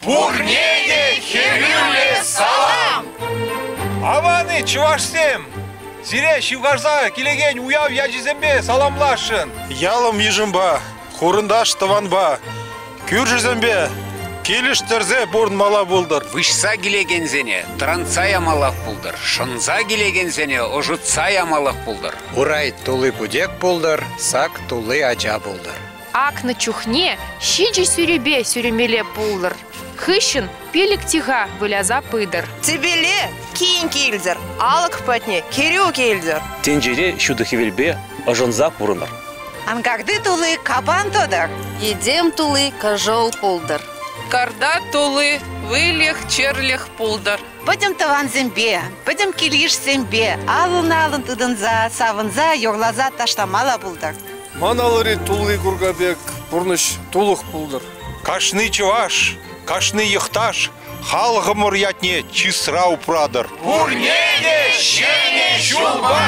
Пурне те хӗрӳллӗ салам! Аван-и, чӑвашсем! Сире ҫывхарса килекен уяв ячӗсемпе саламласшӑн! Ялӑм йышӑмпа, хурӑнташ тӑванпа, кӳршӗсемпе килӗштерсе пурӑнмалла пултӑр. Выҫса килекенсене тӑрантса ямаллах пултӑр, шӑнса килекенсене ӑшӑтса ямаллах пултӑр. Урай тулли путек пултӑр, сак тулли ача пултӑр. Акнӑ чухне ҫичӗ сӳрепе сӳремелле пултӑр. Хыҫҫӑн пилӗк тиха выляса пытӑр. Тӗпеле кин килтӗр, алӑк патне кӗрӳ килтӗр. Тӗнчере ҫутӑ хӗвелпе ӑшӑнса пурӑнӑр. Анкарти тулли капан тӑтӑр. Йӗтем тулли кӑшӑл пултӑр. Карта тулли выльӑх-чӗрлӗх пултӑр. Пӗтӗм тӑвансемпе, пӗтӗм килйышсемпе алӑн-алӑн тытӑнса, савӑнса, юрласа ташламалла пултӑр. Ман алӑри тулли курка пек пурнӑҫ тулӑх пултӑр. Кашни чӑваш, кашни йӑхташ халӑхӑмӑр ятне чысра упратӑр. Пурне те Ҫӗнӗ ҫулпа!